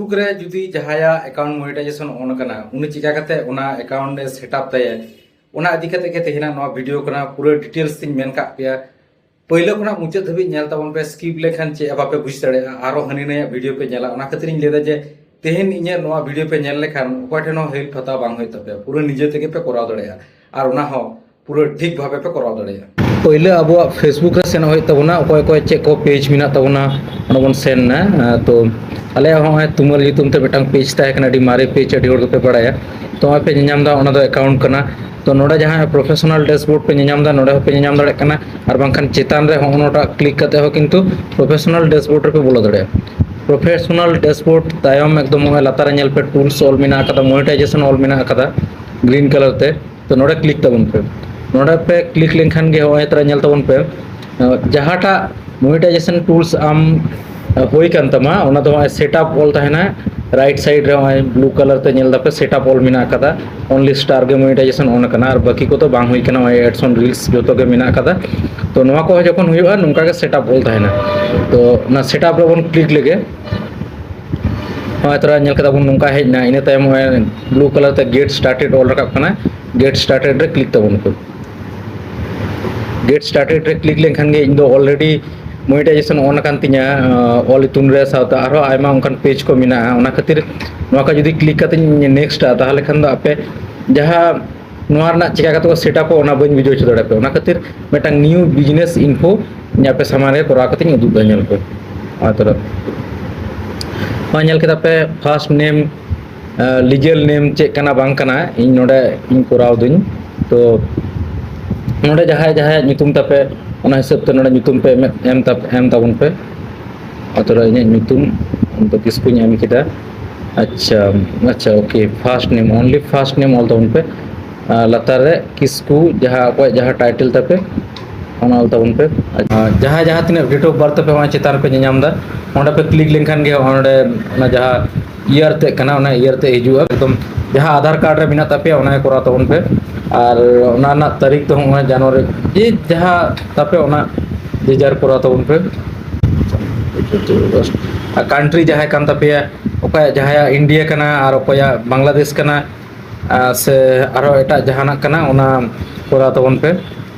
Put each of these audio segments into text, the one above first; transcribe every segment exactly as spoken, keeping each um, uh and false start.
Facebook ᱨᱮ ᱡᱩᱫᱤ ᱡᱟᱦᱟᱸᱭᱟᱜ account monetization on ᱟᱠᱟᱱᱟ, ᱩᱱᱤ ᱪᱤᱠᱟ ᱠᱟᱛᱮ ᱚᱱᱟ account ᱮ set up ᱛᱟᱭᱟ, ᱚᱱᱟ ᱤᱫᱤ ᱠᱟᱛᱮ ᱜᱮ ᱛᱮᱦᱮᱧᱟᱜ ᱱᱚᱣᱟ video ᱠᱟᱱᱟ᱾ ᱯᱩᱨᱟᱹ details ᱤᱧ ᱢᱮᱱ ᱠᱟᱜ ᱯᱮᱭᱟ, ᱯᱳᱭᱞᱳ ᱠᱷᱚᱱᱟᱜ ᱢᱩᱪᱟᱹᱫ ᱫᱷᱟᱹᱵᱤᱡ ᱧᱮᱞ ᱛᱟᱵᱚᱱ ᱯᱮ᱾ Skip ᱞᱮᱠᱷᱟᱱ ᱪᱮᱫ ᱦᱚᱸ ᱵᱟᱯᱮ ᱵᱩᱡᱽ ᱫᱟᱲᱮᱭᱟᱜᱼᱟ, ᱟᱨᱚ ᱦᱟᱹᱱᱤ ᱱᱟᱹᱭᱟᱜ video ᱯᱮ ᱧᱮᱞᱟ᱾ ᱚᱱᱟ ᱠᱷᱟᱹᱛᱤᱨ ᱤᱧ ᱞᱟᱹᱭᱫᱟ ᱡᱮ ᱛᱮᱦᱮᱧ ᱤᱧᱟᱹᱜ ᱱᱚᱣᱟ video ᱯᱮ ᱧᱮᱞ ᱞᱮᱠᱷᱟᱱ ᱚᱠᱚᱭ ᱴᱷᱮᱱ ᱦᱚᱸ help ᱦᱟᱛᱟᱣ ᱵᱟᱝ ᱦᱩᱭᱩᱜ ᱛᱟᱯᱮᱭᱟ, ᱯᱩᱨᱟᱹ ᱱᱤᱡᱮ ᱛᱮᱜᱮ ᱯᱮ ᱠᱚᱨᱟᱣ ᱫᱟᱲᱮᱭᱟᱜᱼᱟ, ᱟᱨ ᱚᱱᱟ ᱦᱚᱸ ᱯᱩᱨᱟᱹ ᱴᱷᱤᱠ ᱵᱷᱟᱵᱮ ᱯᱮ ᱠᱚᱨᱟᱣ ᱫᱟᱲᱮᱭᱟᱜᱼᱟ᱾ ᱯᱳᱭᱞᱳ ᱟᱵᱚᱣᱟᱜ Facebook ᱨᱮ ᱥᱮᱱᱚᱜ ᱦᱩᱭᱩᱜ ᱛᱟᱵᱚᱱᱟ, ᱚᱠᱚᱭ ᱚᱠᱚᱭ ᱪᱮᱫ ᱠᱚ page ᱢᱮᱱᱟᱜ ᱛᱟᱵᱚᱱᱟ ᱚᱸᱰᱮ ᱵᱚᱱ ᱥᱮᱱ ᱮᱱᱟ᱾ ᱛᱚ ᱟᱞᱮᱭᱟᱜ ᱦᱚᱸᱜᱼᱚᱭ ᱛᱩᱢᱟᱹᱞ ᱧᱩᱛᱩᱢ ᱛᱮ ᱢᱤᱫᱴᱟᱝ page ᱛᱟᱦᱮᱸ ᱠᱟᱱᱟ, ᱟᱹᱰᱤ ᱢᱟᱨᱮ page, ᱟᱹᱰᱤ ᱦᱚᱲ ᱜᱮᱯᱮ ᱵᱟᱲᱟᱭᱟ᱾ ᱛᱚ ᱱᱚᱜᱼᱚᱭ ᱯᱮ ᱧᱮᱧᱟᱢ ᱮᱫᱟ, ᱚᱱᱟ ᱫᱚ account ᱠᱟᱱᱟ᱾ ᱛᱚ ᱱᱚᱰᱮ ᱡᱟᱦᱟᱸ professional dashboard ᱯᱮ ᱧᱮᱧᱟᱢ ᱮᱫᱟ, ᱱᱚᱰᱮ ᱦᱚᱸᱯᱮ ᱧᱮᱧᱟᱢ ᱫᱟᱲᱮᱭᱟᱜ ᱠᱟᱱᱟ, ᱟᱨ ᱵᱟᱝᱠᱷᱟᱱ ᱪᱮᱛᱟᱱ ᱨᱮ ᱦᱚᱸᱜᱼᱚ ᱱᱚᱣᱟᱴᱟᱜ click ᱠᱟᱛᱮ ᱦᱚᱸ ᱠᱤᱱᱛᱩ professional dashboard ᱨᱮᱯᱮ ᱵᱚᱞᱚ ᱫᱟᱲᱮᱭᱟᱜᱼᱟ᱾ Professional dashboard ᱛᱟᱭᱚᱢ ᱮᱠᱫᱚᱢ ᱱᱚᱜᱼᱚᱭ ᱞᱟᱛᱟᱨ ᱨᱮ ᱧᱮᱞ ᱯᱮ, tools ᱚᱞ ᱢᱮᱱᱟᱜ ᱟᱠᱟᱫᱟ, monetization ᱚᱞ ᱢᱮᱱᱟᱜ ᱟᱠᱟᱫᱟ green colour ᱛᱮ᱾ ᱛᱚ ᱱᱚᱰᱮ click ᱛᱟᱵᱚᱱ ᱯᱮ᱾ ᱱᱚᱰᱮ ᱯᱮ click ᱞᱮᱱᱠᱷᱟᱱ ᱜᱮ ᱱᱚᱜᱼᱚᱭ ᱛᱚᱨᱟ ᱧᱮᱞ ᱛᱟᱵᱚᱱ ᱯᱮ, ᱡᱟᱦᱟᱸᱴᱟᱜ monetization tools ᱟᱢ ᱦᱩᱭ ᱠᱟᱱ ᱛᱟᱢᱟ, ᱚᱱᱟ ᱫᱚ ᱱᱚᱜᱼᱚᱭ setup ᱚᱞ ᱛᱟᱦᱮᱱᱟ right side ᱨᱮ, ᱱᱚᱜᱼᱚᱭ blue colour ᱛᱮ ᱧᱮᱞ ᱫᱟᱯᱮ setup ᱚᱞ ᱢᱮᱱᱟᱜ ᱟᱠᱟᱫᱟ᱾ Only star ᱜᱮ monetization on ᱟᱠᱟᱱᱟ, ᱟᱨ ᱵᱟᱹᱠᱤ ᱠᱚᱫᱚ ᱵᱟᱝ ᱦᱩᱭ ᱠᱟᱱᱟ᱾ ᱱᱚᱜᱼᱚᱭ ads on reels ᱡᱚᱛᱚ ᱜᱮ ᱢᱮᱱᱟᱜ ᱟᱠᱟᱫᱟ᱾ ᱛᱚ ᱱᱚᱣᱟ ᱠᱚᱦᱚᱸ ᱡᱚᱠᱷᱚᱱ ᱦᱩᱭᱩᱜᱼᱟ, ᱱᱚᱝᱠᱟ ᱜᱮ setup ᱚᱞ ᱛᱟᱦᱮᱱᱟ᱾ ᱛᱚ ᱚᱱᱟ setup ᱨᱮᱵᱚᱱ click ᱞᱮᱜᱮ᱾ ᱱᱚᱜᱼᱚᱭ ᱛᱚᱨᱟ ᱧᱮᱞ ᱠᱮᱫᱟ ᱵᱚᱱ, ᱱᱚᱝᱠᱟ ᱦᱮᱡ ᱮᱱᱟ᱾ ᱤᱱᱟᱹ ᱛᱟᱭᱚᱢ ᱱᱚᱜᱼᱚᱭ blue colour ᱛᱮ get started ᱚᱞ ᱨᱟᱠᱟᱵ ᱠᱟᱱᱟ, get started ᱨᱮ click ᱛᱟᱵᱚᱱ ᱯᱮ᱾ Get started ᱨᱮ click ᱞᱮᱱᱠᱷᱟᱱ ᱜᱮ ᱤᱧ ᱫᱚ already monetization on ᱟᱠᱟᱱ ᱛᱤᱧᱟ, ᱟᱸ, ᱚᱞ ᱤᱛᱩᱱ ᱨᱮ, ᱥᱟᱶᱛᱮ ᱟᱨᱦᱚᱸ ᱟᱭᱢᱟ ᱚᱱᱠᱟᱱ page ᱠᱚ ᱢᱮᱱᱟᱜᱼᱟ᱾ ᱚᱱᱟ ᱠᱷᱟᱹᱛᱤᱨ ᱱᱚᱣᱟ ᱠᱚ ᱡᱩᱫᱤ click ᱠᱟᱛᱮᱧ next ᱟ, ᱛᱟᱦᱚᱞᱮ ᱠᱷᱟᱱ ᱫᱚ ᱟᱯᱮ ᱡᱟᱦᱟᱸ ᱱᱚᱣᱟ ᱨᱮᱱᱟᱜ ᱪᱮᱠᱟ ᱠᱟᱛᱮ ᱠᱚ setup ᱚᱜ, ᱚᱱᱟ ᱵᱟᱹᱧ ᱵᱩᱡᱷᱟᱹᱣ ᱦᱚᱪᱚ ᱫᱟᱲᱮᱭᱟᱯᱮ᱾ ᱚᱱᱟ ᱠᱷᱟᱹᱛᱤᱨ ᱢᱤᱫᱴᱟᱝ new business info ᱤᱧ ᱟᱯᱮ ᱥᱟᱢᱟᱝ ᱨᱮ ᱠᱚᱨᱟᱣ ᱠᱟᱛᱮᱧ ᱩᱫᱩᱜ ᱮᱫᱟ, ᱧᱮᱞ ᱯᱮ᱾ ᱱᱚᱣᱟ ᱛᱚᱨᱟ, ᱱᱚᱣᱟ ᱧᱮᱞ ᱠᱮᱫᱟ ᱯᱮ, first name, ᱟᱸ, legal name ᱪᱮᱫ ᱠᱟᱱᱟ ᱵᱟᱝ ᱠᱟᱱᱟ, ᱤᱧ ᱱᱚᱰᱮ ᱤᱧ ᱠᱚᱨᱟᱣ ᱫᱟᱹᱧ᱾ ᱛᱚ ᱱᱚᱰᱮ ᱡᱟᱦᱟᱸᱭ ᱡᱟᱦᱟᱸᱭᱟᱜ ᱧᱩᱛᱩᱢ ᱛᱟᱯᱮ, ᱚᱱᱟ ᱦᱤᱥᱟᱹᱵ ᱛᱮ ᱱᱚᱰᱮ ᱧᱩᱛᱩᱢ ᱯᱮ ᱮᱢ, ᱮᱢ ᱛᱟᱯ-, ᱮᱢ ᱛᱟᱵᱚᱱ ᱯᱮ᱾ ᱟᱛᱳ ᱨᱮ ᱤᱧᱟᱹᱜ ᱧᱩᱛᱩᱢ ᱚᱱᱛᱚ ᱠᱤᱥᱠᱩᱧ ᱮᱢ ᱠᱮᱫᱟ᱾ ᱟᱪᱪᱷᱟ, ᱟᱪᱪᱷᱟ, okay, first name, only first name ᱚᱞ ᱛᱟᱵᱚᱱ ᱯᱮ᱾ ᱟᱨ ᱞᱟᱛᱟᱨ ᱨᱮ ᱠᱤᱥᱠᱩ, ᱡᱟᱦᱟᱸ ᱚᱠᱚᱭᱟᱜ ᱡᱟᱦᱟᱸ title ᱛᱟᱯᱮ, ᱚᱱᱟ ᱚᱞ ᱛᱟᱵᱚᱱ ᱯᱮ᱾ ᱟᱨ ᱡᱟᱦᱟᱸ, ᱡᱟᱦᱟᱸ ᱛᱤᱱᱟᱹᱜ date of birth ᱛᱟᱯᱮ, ᱚᱱᱟ ᱪᱮᱛᱟᱱ ᱨᱮᱯᱮ ᱧᱮᱧᱟᱢ ᱮᱫᱟ, ᱚᱸᱰᱮ ᱯᱮ click ᱞᱮᱱᱠᱷᱟᱱ ᱜᱮ ᱚᱸᱰᱮ ᱚᱱᱟ ᱡᱟᱦᱟᱸ year ᱛᱮᱫ ᱠᱟᱱᱟ, ᱚᱱᱟ year ᱛᱮᱫ ᱦᱤᱡᱩᱜᱼᱟ᱾ ᱮᱠᱫᱚᱢ ᱡᱟᱦᱟᱸ ᱟᱫᱷᱟᱨ card ᱨᱮ ᱢᱮᱱᱟᱜ ᱛᱟᱯᱮᱭᱟ, ᱚᱱᱟ ᱜᱮ ᱠᱚᱨᱟᱣ ᱛᱟᱵᱚᱱ ᱯᱮ᱾ ᱟᱨ ᱚᱱᱟ ᱨᱮᱱᱟᱜ ᱛᱟᱹᱨᱤᱠᱷ ᱫᱚ ᱦᱚᱸᱜᱼᱚᱭ ᱡᱟᱱᱩᱣᱟᱨᱤ, ᱡᱮ ᱡᱟᱦᱟᱸ ᱛᱟᱯᱮ, ᱚᱱᱟ ᱡᱮ ᱡᱟᱨ ᱠᱚᱨᱟᱣ ᱛᱟᱵᱚᱱ ᱯᱮ᱾ ᱟᱨ country ᱡᱟᱦᱟᱸᱭ ᱠᱟᱱ ᱛᱟᱯᱮᱭᱟ, ᱚᱠᱚᱭᱟᱜ, ᱡᱟᱦᱟᱸᱭᱟᱜ ᱤᱱᱰᱤᱭᱟ ᱠᱟᱱᱟ ᱟᱨ ᱚᱠᱚᱭᱟᱜ ᱵᱟᱝᱞᱟᱫᱮᱥ ᱠᱟᱱᱟ, ᱟᱨ ᱥᱮ ᱟᱨᱦᱚᱸ ᱮᱴᱟᱜ ᱡᱟᱦᱟᱱᱟᱜ ᱠᱟᱱᱟ, ᱚᱱᱟ ᱠᱚᱨᱟᱣ ᱛᱟᱵᱚᱱ ᱯᱮ᱾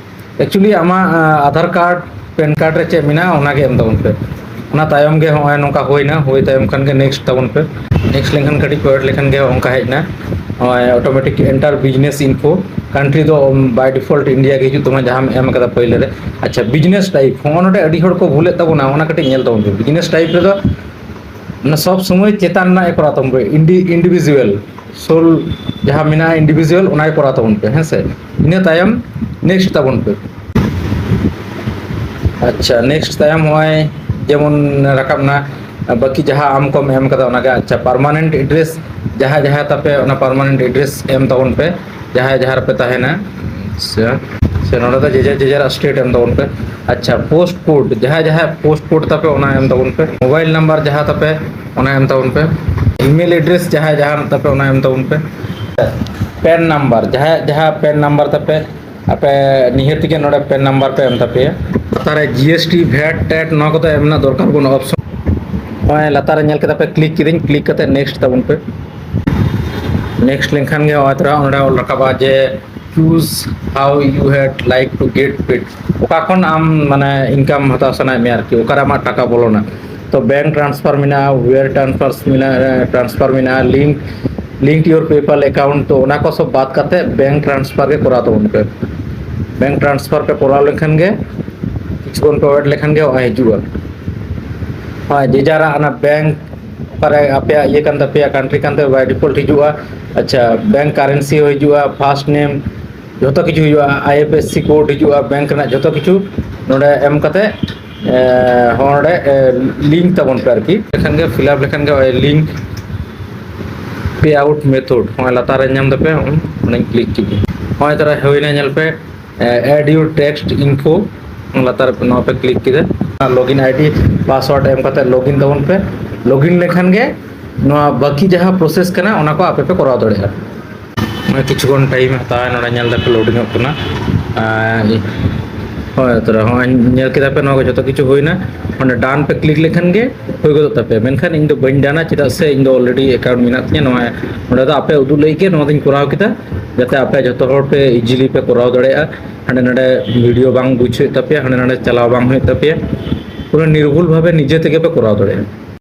ᱮᱠᱪᱩᱭᱮᱞᱤ ᱟᱢᱟᱜ ᱟᱫᱷᱟᱨ ᱠᱟᱨᱰ, ᱯᱮᱱ ᱠᱟᱨᱰ ᱨᱮ ᱪᱮᱫ ᱢᱮᱱᱟᱜᱼᱟ, ᱚᱱᱟᱜᱮ ᱮᱢ ᱛᱟᱵᱚᱱ ᱯᱮ᱾ ᱚᱱᱟ ᱛᱟᱭᱚᱢ ᱜᱮ ᱦᱚᱸᱜᱼᱚᱭ ᱱᱚᱝᱠᱟ ᱦᱩᱭᱱᱟ, ᱦᱩᱭ ᱛᱟᱭᱚᱢ ᱠᱷᱟᱱ ᱜᱮ ᱱᱮᱠᱥᱴ ᱛᱟᱵᱚᱱ ᱯᱮ᱾ ᱱᱮᱠᱥᱴ ᱞᱮᱱᱠᱷᱟᱱ ᱠᱟᱹᱴᱤᱡ ᱠᱚᱭᱚᱜ ᱞᱮᱠᱷᱟᱱ ᱜᱮ ᱚᱱᱠᱟ ᱦᱮᱡ ᱮᱱᱟ, ᱱᱚᱜᱼᱚᱭ automatic enter business info. Country ᱫᱚ ᱵᱟᱭ ᱰᱤᱯᱷᱚᱞᱴ ᱤᱱᱰᱤᱭᱟ ᱜᱮ ᱦᱤᱡᱩᱜ ᱛᱟᱢᱟ, ᱡᱟᱦᱟᱸᱢ ᱮᱢ ᱠᱟᱫᱟ ᱯᱳᱭᱞᱳ ᱨᱮ᱾ ᱟᱪᱪᱷᱟ, ᱵᱤᱡᱽᱱᱮᱥ ᱴᱟᱭᱤᱯ, ᱦᱚᱸᱜᱼᱚ ᱱᱚᱰᱮ ᱟᱹᱰᱤ ᱦᱚᱲ ᱠᱚ ᱵᱷᱩᱞᱮᱫ ᱛᱟᱵᱚᱱᱟ, ᱚᱱᱟ ᱠᱟᱹᱴᱤᱡ ᱧᱮᱞ ᱛᱟᱵᱚᱱ ᱯᱮ᱾ ᱵᱤᱡᱽᱱᱮᱥ ᱴᱟᱭᱤᱯ ᱨᱮᱫᱚ ᱢᱟᱱᱮ ᱥᱚᱵ ᱥᱚᱢᱚᱭ ᱪᱮᱛᱟᱱ ᱨᱮᱱᱟᱜ ᱮ ᱠᱚᱨᱟᱣ ᱛᱟᱵᱚᱱ ᱯᱮ, ᱤᱱᱰᱤ ᱤᱱᱰᱤᱵᱷᱤᱡᱩᱣᱟᱞ ᱥᱳᱞ ᱡᱟᱦᱟᱸ ᱢᱮᱱᱟᱜᱼᱟ ᱤᱱᱰᱤᱵᱷᱤᱡᱩᱣᱟᱞ, ᱚᱱᱟᱭ ᱠᱚᱨᱟᱣ ᱛᱟᱵᱚᱱ ᱯᱮ, ᱦᱮᱸ ᱥᱮ᱾ ᱤᱱᱟᱹ ᱛᱟᱭᱚᱢ ᱱᱮᱠᱥᱴ ᱛᱟᱵᱚᱱ ᱯᱮ᱾ ᱟᱪᱪᱷᱟ, ᱱᱮᱠᱥᱴ ᱛᱟᱭᱚᱢ ᱱᱚᱜᱼᱚᱭ ᱡᱮᱢᱚᱱ ᱨᱟᱠᱟᱵ ᱮᱱᱟ, ᱵᱟᱹᱠᱤ ᱡᱟᱦᱟᱸ ᱟᱢ ᱠᱚᱢ ᱮᱢ ᱠᱟᱫᱟ ᱚᱱᱟᱜᱮ᱾ ᱟᱪᱪᱷᱟ, ᱯᱟᱨᱢᱟᱱᱮᱱᱴ ᱮᱰᱨᱮᱥ ᱡᱟᱦᱟᱸ ᱡᱟᱦᱟᱸ ᱛᱟᱯᱮ, ᱚᱱᱟ ᱯᱟᱨᱢᱟᱱᱮᱱᱴ ᱮᱰᱨᱮᱥ ᱮᱢ ᱛᱟᱵᱚᱱ ᱯᱮ ᱡᱟᱦᱟᱸᱭ ᱡᱟᱦᱟᱸ ᱨᱮᱯᱮ ᱛᱟᱦᱮᱱᱟ᱾ ᱥᱮ, ᱥᱮ ᱱᱚᱰᱮ ᱫᱚ ᱡᱮ ᱡᱟᱨ ᱡᱮ ᱡᱟᱨ ᱥᱴᱮᱴ ᱮᱢ ᱛᱟᱵᱚᱱ ᱯᱮ᱾ ᱟᱪᱪᱷᱟ, ᱯᱳᱥᱴ ᱠᱳᱰ, ᱡᱟᱦᱟᱸᱭ ᱡᱟᱦᱟᱸᱭ ᱯᱳᱥᱴ ᱠᱳᱰ ᱛᱟᱯᱮ ᱚᱱᱟ ᱮᱢ ᱛᱟᱵᱚᱱ ᱯᱮ᱾ ᱢᱳᱵᱟᱭᱤᱞ ᱱᱟᱢᱵᱟᱨ ᱡᱟᱦᱟᱸ ᱛᱟᱯᱮ ᱚᱱᱟ ᱮᱢ ᱛᱟᱵᱚᱱ ᱯᱮ᱾ ᱤᱢᱮᱞ ᱮᱰᱨᱮᱥ ᱡᱟᱦᱟᱸᱭ ᱡᱟᱦᱟᱸ ᱛᱟᱯᱮ ᱚᱱᱟ ᱮᱢ ᱛᱟᱵᱚᱱ ᱯᱮ᱾ ᱯᱮᱱ ᱱᱟᱢᱵᱟᱨ, ᱡᱟᱦᱟᱸᱭ ᱡᱟᱦᱟᱸ ᱯᱮᱱ ᱱᱟᱢᱵᱟᱨ ᱛᱟᱯᱮ, ᱟᱯᱮ ᱱᱤᱦᱟᱹᱛ ᱜᱮ ᱱᱚᱰᱮ ᱯᱮᱱ ᱱᱟᱢᱵᱟᱨ ᱯᱮ ᱮᱢ ᱛᱟᱯᱮᱭᱟ᱾ ᱞᱟᱛᱟᱨ ᱨᱮ ᱡᱤ ᱮᱥ ᱴᱤ, ᱵᱷᱮᱴ, ᱴᱮᱴ, ᱱᱚᱣᱟ ᱠᱚᱫᱚ ᱮᱢ ᱨᱮᱱᱟᱜ ᱫᱚᱨᱠᱟᱨ ᱵᱟᱹᱱᱩᱜᱼᱟ ᱚᱯᱥᱚᱱ᱾ ᱱᱚᱜᱼᱚᱭ ᱞᱟᱛᱟᱨ ᱨᱮ ᱧᱮᱞ ᱠᱮᱫᱟ ᱯᱮ, ᱠᱞᱤᱠ ᱠᱤᱫᱟᱹᱧ, ᱠᱞᱤᱠ ᱠᱟᱛᱮ ᱱᱮᱠᱥᱴ ᱛᱟᱵᱚᱱ ᱯᱮ᱾ ᱱᱮᱠᱥᱴ ᱞᱮᱱᱠᱷᱟᱱ ᱜᱮ ᱱᱚᱜᱼᱚᱭ ᱛᱚᱨᱟ ᱚᱸᱰᱮ ᱚᱞ ᱨᱟᱠᱟᱵᱟ ᱡᱮ choose how you had like to get paid, ᱚᱠᱟ ᱠᱷᱚᱱ ᱟᱢ ᱢᱟᱱᱮ ᱤᱱᱠᱟᱢ ᱦᱟᱛᱟᱣ ᱥᱟᱱᱟᱭᱮᱫ ᱢᱮᱭᱟ ᱟᱨᱠᱤ, ᱚᱠᱟᱨᱮ ᱟᱢᱟᱜ ᱴᱟᱠᱟ ᱵᱚᱞᱚᱱᱟ᱾ ᱛᱚ ᱵᱮᱝᱠ ᱴᱨᱟᱱᱥᱯᱷᱟᱨ ᱢᱮᱱᱟᱜᱼᱟ, ᱣᱤᱭᱟᱨ ᱴᱨᱟᱱᱥᱯᱷᱟᱨ ᱢᱮᱱᱟᱜᱼᱟ, ᱴᱨᱟᱱᱥᱯᱷᱟᱨ ᱢᱮᱱᱟᱜᱼᱟ, link link two your PayPal account. ᱛᱚ ᱚᱱᱟ ᱠᱚ ᱥᱚᱵ ᱵᱟᱫ ᱠᱟᱛᱮ ᱵᱮᱝᱠ ᱴᱨᱟᱱᱥᱯᱷᱟᱨ ᱜᱮ ᱠᱚᱨᱟᱣ ᱛᱟᱵᱚᱱ ᱯᱮ᱾ ᱵᱮᱝᱠ ᱴᱨᱟᱱᱥᱯᱷᱟᱨ ᱯᱮ ᱠᱚᱨᱟᱣ ᱞᱮᱱᱠᱷᱟᱱ ᱜᱮ ᱠᱤᱪᱷᱩ ᱠᱷᱚᱱ ᱯᱮ ᱣᱮᱴ ᱞᱮᱠᱷᱟᱱ ᱜᱮ ᱱᱚᱜᱼᱚᱭ ᱦᱤᱡᱩᱜᱼᱟ᱾ ᱦᱳᱭ, ᱡᱮ ᱡᱟᱨᱟᱜ ᱚᱱᱟ ᱵᱮᱝᱠ ᱚᱠᱟᱨᱮ ᱟᱯᱮᱭᱟᱜ ᱤᱭᱟᱹ ᱠᱟᱱ ᱛᱟᱯᱮᱭᱟ, ᱠᱟᱱᱴᱨᱤ ᱠᱟᱱ ᱛᱟᱯᱮᱭᱟ, by default ᱦᱤᱡᱩᱜᱼᱟ᱾ ᱟᱪᱪᱷᱟ, ᱵᱮᱝᱠ ᱠᱟᱨᱮᱱᱥᱤ ᱦᱚᱸ ᱦᱤᱡᱩᱜᱼᱟ, ᱯᱷᱟᱥᱴ ᱱᱮᱢ, ᱡᱷᱚᱛᱚ ᱠᱤᱪᱷᱩ ᱦᱤᱡᱩᱜᱼᱟ, I F S C code ᱦᱤᱡᱩᱜᱼᱟ, ᱵᱮᱝᱠ ᱨᱮᱱᱟᱜ ᱡᱷᱚᱛᱚ ᱠᱤᱪᱷᱩ ᱱᱚᱰᱮ ᱮᱢ ᱠᱟᱛᱮ, ᱮ, ᱦᱚᱸ ᱱᱚᱰᱮ, ᱮ, ᱞᱤᱝᱠ ᱛᱟᱵᱚᱱ ᱯᱮ ᱟᱨᱠᱤ᱾ ᱞᱮᱠᱷᱟᱱ ᱜᱮ, ᱯᱷᱤᱞᱟᱯ ᱞᱮᱠᱷᱟᱱ ᱜᱮ ᱱᱚᱜᱼᱚᱭ ᱞᱤᱝᱠ ᱯᱮ ᱟᱣᱩᱴ ᱢᱮᱛᱷᱚᱰ, ᱱᱚᱜᱼᱚᱭ ᱞᱟᱛᱟᱨ ᱨᱮ ᱧᱟᱢ ᱫᱟᱯᱮ, ᱚᱱᱟᱧ ᱠᱞᱤᱠ ᱠᱮᱫ ᱜᱮ᱾ ᱱᱚᱜᱼᱚᱭ ᱛᱟᱨᱟ ᱦᱩᱭᱱᱟ, ᱧᱮᱞ ᱯᱮ, ᱮ, add your tax info, ᱞᱟᱛᱟᱨ ᱨᱮ ᱱᱚᱣᱟ ᱯᱮ ᱠᱞᱤᱠ ᱠᱮᱫᱟ᱾ ᱟᱨ ᱞᱚᱜᱤᱱ ᱟᱭᱰᱤ, ᱯᱟᱥᱣᱟᱨᱰ ᱮᱢ ᱠᱟᱛᱮ ᱞᱚᱜᱤᱱ ᱛᱟᱵᱚᱱ ᱯᱮ᱾ ᱞᱚᱜᱤᱱ ᱞᱮᱠᱷᱟᱱ ᱜᱮ ᱱᱚᱣᱟ ᱵᱟᱹᱠᱤ ᱡᱟᱦᱟᱸ ᱯᱨᱚᱥᱮᱥ ᱠᱟᱱᱟ, ᱚᱱᱟ ᱠᱚ ᱟᱯᱮ ᱯᱮ ᱠᱚᱨᱟᱣ ᱫᱟᱲᱮᱭᱟᱜᱼᱟ᱾ ᱱᱚᱜᱼᱚᱭ ᱠᱤᱪᱷᱩ ᱠᱷᱚᱱ ᱴᱟᱭᱤᱢ ᱦᱟᱛᱟᱣᱟ, ᱱᱚᱰᱮ ᱧᱮᱞ ᱫᱟᱯᱮ ᱞᱳᱰᱤᱝᱚᱜ ᱠᱟᱱᱟ᱾ ᱟᱨ ᱦᱳᱭ, ᱛᱚᱵᱮ ᱦᱚᱸᱜᱼᱚᱭ ᱧᱮᱞ ᱠᱮᱫᱟ ᱯᱮ, ᱱᱚᱣᱟ ᱠᱚ ᱡᱚᱛᱚ ᱠᱤᱪᱷᱩ ᱦᱩᱭᱱᱟ᱾ ᱚᱸᱰᱮ ᱰᱟᱱ ᱯᱮ ᱠᱞᱤᱠ ᱞᱮᱠᱷᱟᱱ ᱜᱮ ᱦᱩᱭ ᱜᱚᱫᱚᱜ ᱛᱟᱯᱮᱭᱟ᱾ ᱢᱮᱱᱠᱷᱟᱱ ᱤᱧ ᱫᱚ ᱵᱟᱹᱧ ᱰᱟᱱᱟ, ᱪᱮᱫᱟᱜ ᱥᱮ ᱤᱧ ᱫᱚ ᱚᱞᱨᱮᱰᱤ ᱮᱠᱟᱣᱩᱱᱴ ᱢᱮᱱᱟᱜ ᱛᱤᱧᱟ᱾ ᱱᱚᱣᱟ ᱱᱚᱸᱰᱮ ᱫᱚ ᱟᱯᱮ ᱩᱫᱩᱜ ᱞᱟᱹᱜᱤᱫ ᱜᱮ ᱱᱚᱣᱟ ᱫᱚᱧ ᱠᱚᱨᱟᱣ ᱠᱮᱫᱟ, ᱡᱟᱛᱮ ᱟᱯᱮ ᱡᱚᱛᱚ ᱦᱚᱲ ᱯᱮ ᱤᱡᱤᱞᱤ ᱯᱮ ᱠᱚᱨᱟᱣ ᱫᱟᱲᱮᱭᱟᱜᱼᱟ᱾ ᱦᱟᱸᱰᱮ ᱱᱟᱸᱰᱮ ᱵᱷᱤᱰᱤᱭᱳ ᱵᱟᱝ ᱵᱩᱡᱽ ᱦᱩᱭᱩᱜ ᱛᱟᱯᱮᱭᱟ, ᱦᱟᱸᱰᱮ ᱱᱟᱸᱰᱮ ᱪᱟᱞᱟᱣ ᱵᱟᱝ ᱦᱩᱭᱩᱜ ᱛᱟᱯᱮᱭᱟ᱾ ᱯᱩᱨᱟᱹ ᱱᱤᱨᱵᱷᱩᱞ ᱵᱷᱟᱵᱮ ᱱᱤᱡᱮ ᱛᱮᱜᱮ ᱯᱮ ᱠᱚᱨᱟᱣ ᱫᱟᱲᱮᱭᱟᱜᱼᱟ᱾